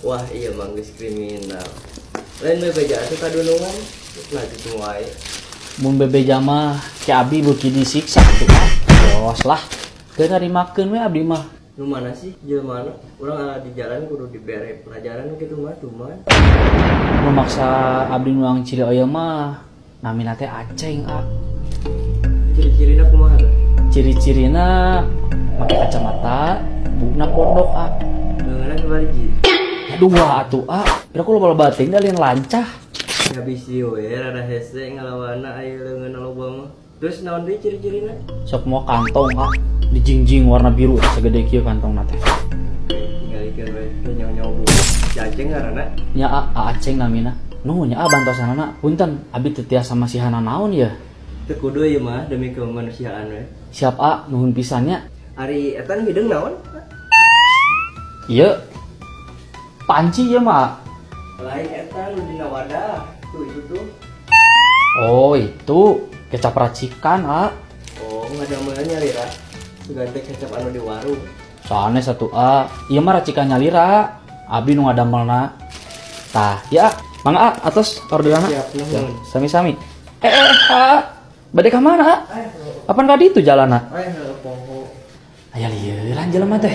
Wah, ieu mah geus kriminal. Lain bebeja atuh ka dunungan. Nah, kitu wae. Mun bebeja mah ke abi beuki disiksa tuh, ah. Los lah. Teu narimakeun we abdi mah. Nu mana sih jelema? Urang ala di jalan kudu dibere pelajaran gitu mah tuman. Nu maksa abdi nuang ciri oil mah namina teh Aceng, ah. Ciri-cirina kumaha tuh? Ciri-cirina make kacamata, buukna pondok, ah. Leungeunna sabariji? Ya dua atuh, ah. Pira ku loba-loba teuing da lain lancah. Ya bisi we rada hese ngalawana aya leungeunna loba mah. Terus naon deui ciri-cirina? Sok mau kantong, ah. Dijingjing warna biru segede kieu kantongna teh. Tinggalikeun we ke nyawa-nyawa buku. Si Aceng ngaranna? Nya, ah, ah Aceng namina. Nuhun nya, ah, bantosanana. Punten, abi teu tiasa masihan naon ya. Teu kudu ieu mah, demi kemanusiaan we. Siap, ah, nuhun pisan nya. Ari eta nu hideung naon? Ieu panci ieu mah. Lain eta, nu dina wadah. Tuh, itu tuh. Oh, itu kecap racikan, ah. Oh, ngadamel nyalira. Sugan teh kecap anu di warung. Sanes atuh, ah. Ieu mah racikan nyalira. Abi nu ngadamelna. Tah, ya, mangga, ah, atos orderanna. Siap, nuhun. Sami-sami. Eh, eh, ah. Bade ka mana, ah? Apan ka ditu jalanna? Eh, poho. Aya lieuran jelema teh.